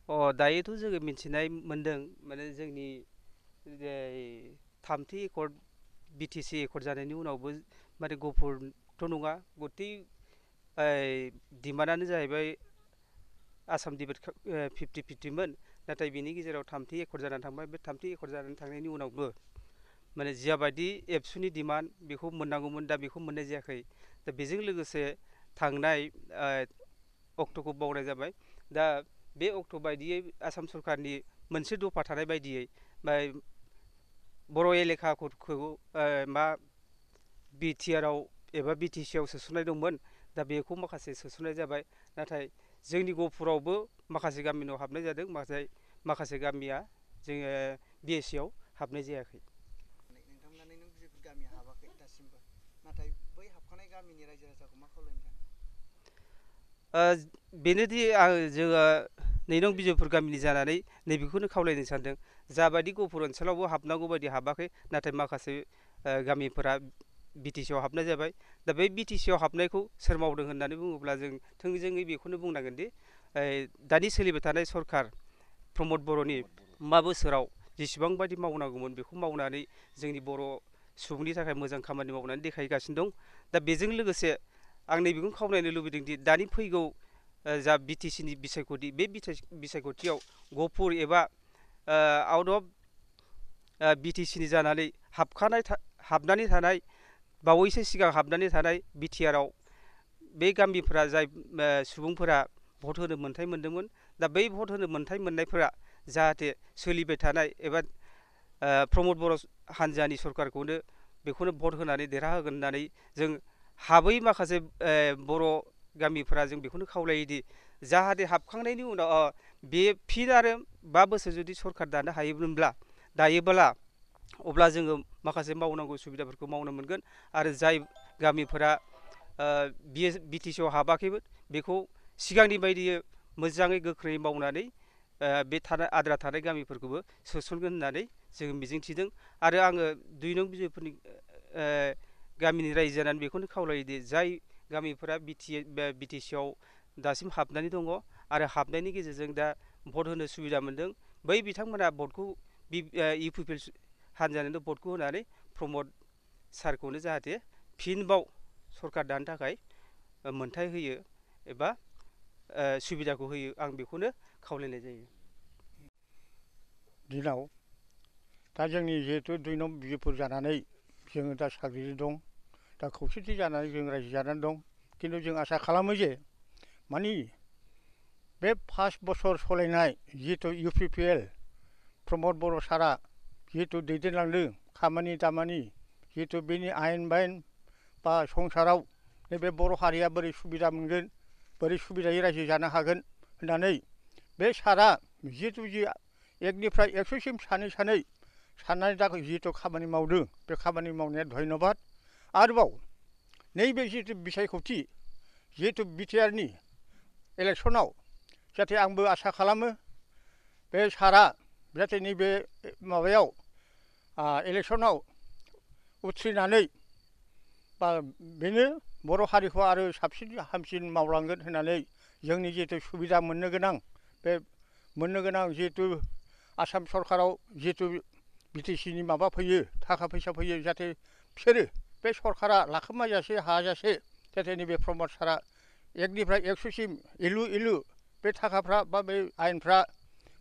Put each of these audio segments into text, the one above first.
दायोथ' जोङो मिथिनाय मोनदों माने जोंनि थामथि एकर्ड बिटिसि एकर्ड जानायनि उनावबो माने गफुरथ' नङा गथै डिमान्डआनो जाहैबाय आसाम डिबेट 50-50मोन नाथाय बिनि गेजेराव थामथि एकर्ड जानानै थांबाय बे थामथि एकर्ड जानानै थांनायनि उनावबो माने जियाबायदि एबसुनि डिमान्ड बेखौ मोननांगौमोन दा बेखौ मोननाय जायाखै दा बेजों लोगोसे थांनाय अक्ट'खौ बावनाय जाबाय दा बे अक्ट' बायदियै आसाम सरकारनि मोनसे दफा थानाय बायदियै बर' एलेखाफोरखौ मा बिटिआरआव एबा बिटिसिआव सोसननाय दंमोन दा बेखौ माखासे सोसननाय जाबाय नाथाय जोंनि गहपुरावबो माखासे गामिनाव हाबनाय जादों माखासे गामिया जोङो बिएससिआव हाबनाय जायाखै। नोंथांमोना नों बिजेपुर गामिया हाबाखै दासिमबो नाथाय बै हाबखानाय गामिनि रायजो राजाखौ मा खावलायनो सानो? बेनोदि जोङो नैनं बिजयपुर गामिनि जानानै नैबेखौनो खावलायनो सानदों जाबायदि गहपुर ओनसोलावबो हाबनांगौ बायदि हाबाखै नाथाय माखासे गामिफोरा बिटिसिआव हाबनाय जाबाय दा बे बिटिसिआव हाबनायखौ सोर मावदों होननानै बुङोब्ला जों थोंजोङै बेखौनो बुंनांगोनदि दानि सोलिबाय थानाय सरकार प्रमद बर'नि मा बोसोराव जेसेबां बायदि मावनांगौमोन बेखौ मावनानै जोंनि बर' सुबुंनि थाखाय मोजां खामानि मावनानै देखायगासिनो दं दा बेजों लोगोसे आं नैबेखौ खावलायनो लुबैदों दि दानि फैगौ जा बिटिसिनि बिसायख'थि बे बिसायख'थियाव गहपुर एबा आउट अफ बिटिसिनि जानानै हाबनानै थानाय बावैसो सिगां हाबनानै थानाय बिटिआरआव बे गामिफोरा जाय सुबुंफोरा भट होनो मोन्थाय मोनदोंमोन दा बै भट होनो मोन्थाय मोननायफोरा जाहाथे सोलिबाय थानाय एबा प्रमद बर' हानजानि सरकारखौनो बेखौनो भट होनानै देरहाहोगोन होननानै जों हाबै माखासे बर' गामिफोरा जों बेखौनो खावलायोदि जाहाथे हाबखांनायनि उनाव बे फिन आरो 5 बोसोर जुदि सरकार दायोब्ला अब्ला जोङो माखासे मावनांगौ सुबिदाफोरखौ मावनो मोनगोन आरो जाय गामिफोरा बिटिसिआव हाबाखैमोन बेखौ सिगांनि बायदियै मोजाङै गोख्रोङै मावनानै बे आद्रा थानाय गामिफोरखौबो सोसनगोन होननानै जोङो मिजिंथिदों आरो आङो 2 नं बिजयपुरनि गामिनि रायजो जानानै बेखौनो खावलायोदि जाय गामिफोरा बिटिसिआव दासिम हाबनानै दङ आरो हाबनायनि गेजेरजों दा भट होनो सुबिदा मोनदों बै बिथांमोना भटखौ इउपिपिएल हानजानोनो भटखौ होनानै प्रमद सारखौनो जाहाथे फिनबाव सरकार दानो थाखाय मोन्थाय होयो एबा सुबिदाखौ होयो आं बेखौनो खावलायनाय जायो। दिनाव दा जोंनि जिहेतु 2 नं बिजेपुर जानानै जोङो दा साग्रिद दं दा खौसेथि जानानै जों रायजो जानानै दं खिन्थु जों आसा खालामो जे मानि बे 5 बोसोर सलायनाय जिहेतु इउपिपिएल प्रमद बर' सारा जिहेतु दैदेनलांदों खामानि दामानि जिहेतु बेनि आयेन बायेन बा संसाराव नैबे बर' हारिया बोरै सुबिदा मोनगोन बोरै सुबिदायै रायजो जानो हागोन होननानै बे सारा जिहेतु 1निफ्राय 100सिम सानै साननानै दा जिहेतु खामानि मावदों बे खामानि मावनाया धन्यबाद आरोबाव नैबे जिहेतु बिसायख'थि जिहेतु बिटिआरनि इलेक्सनाव जाहाथे आंबो आसा खालामो बे सारा जाहाथे नैबे माबायाव इलेक्सनाव उथ्रिनानै बा बेनो बर' हारिखौ आरो साबसिन हामसिन मावलांगोन होननानै जोंनि जिहेतु सुबिदा मोननो गोनां जिहेतु आसाम सरकाराव जिहेतु बिटिसिनि माबा फैयो थाखा फैसा फैयो जाहाथे बिसोरो बे सरकारा लाखोमाजासे हाजासे जाहाथे नैबे प्रमद सारा 1निफ्राय 100सिम इलु बे थाखाफ्रा बा बे आयेनफ्रा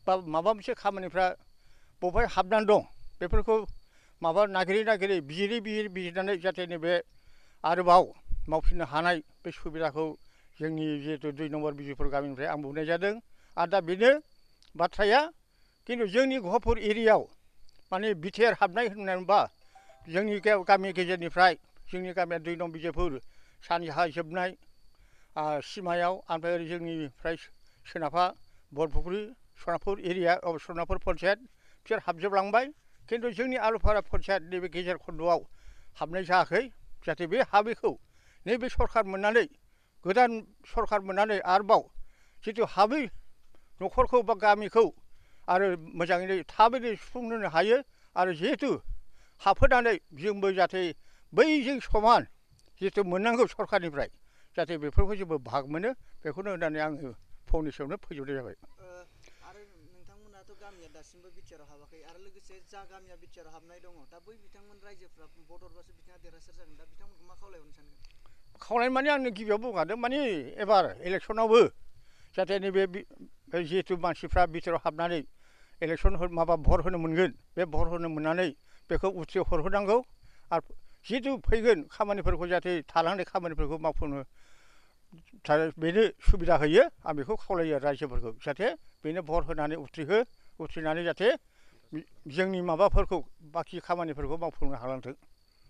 बा माबा मोनसे खामानिफ्रा बबेहाय हाबनानै दं बेफोरखौ माबा नागिरै बिजिरनानै जाहाथे नैबे आरोबाव मावफिननो हानाय बे सुबिदाखौ जोंनि जिहेतु 2 नम्बर बिजेपुर गामिनिफ्राय आं बुंनाय जादों आरो दा बेनो बाथ्राया खिन्थु जोंनि गहपुर एरियायाव माने बिटिआर हाबनाय होननानैबा जोंनि गामि गेजेरनिफ्राय जोंनि गामिया 2 नं बिजेपुर सानजाहा जोबनाय सिमायाव ओमफ्राय ओरै जोंनिफ्राय सोनाबहा बरपुख्रि सनापुर एरिया सनापुर पन्सायत बिसोर हाबजोबलांबाय खिन्थु जोंनि आलुफारा पन्सायत नैबे गेजेर खन्द'आव हाबनाय जायाखै जाहाथे बे हाबैखौ नैबे सरकार मोननानै गोदान सरकार मोननानै आरोबाव जितु हाबै न'खरखौ बा गामिखौ आरो मोजाङैनो थाबैनो सुफुंनो हायो आरो जिहेतु हाबहोनानै जोंबो जाहाथे बैजों समान जितु मोननांगौ सरकारनिफ्राय जाहाथे बेफोरखौ जोंबो भाग मोनो बेखौनो होननानै आङो फंनैसोआवनो फोजोबनाय जाबाय। आरो दाथ' गामिया दासिमबो बिटिआरआव हाबाखै आरो लोगोसे जा गामिया बिटिआरआव हाबनाय दङ दा बै बिथांमोन रायजोफ्रा भट हरबासो बिथाङा देरहासार जागोन दा बिथांमोनखौ मा खावलायहरनो सानगोन? खावलायनाय माने आंनो गिबियाव बुंखादों माने एबार इलेक्सनावबो जाहाथे नैबे जिहेतु मानसिफ्रा बिटिआरआव हाबनानै इलेक्सन माबा भट होनो मोनगोन बे भट होनो मोननानै बेखौ उथ्रिहरहोनांगौ आरो जिहेतु फैगोन खामानिफोरखौ जाहाथे थालांनाय खामानिफोरखौ मावफुंनो बेनो सुबिदा होयो आं बेखौ खावलायो रायजोफोरखौ जाहाथे बेनो भट होनानै उथ्रिनानै जाहाथे जोंनि माबाफोरखौ बाखि खामानिफोरखौ मावफुंनो हालांथों।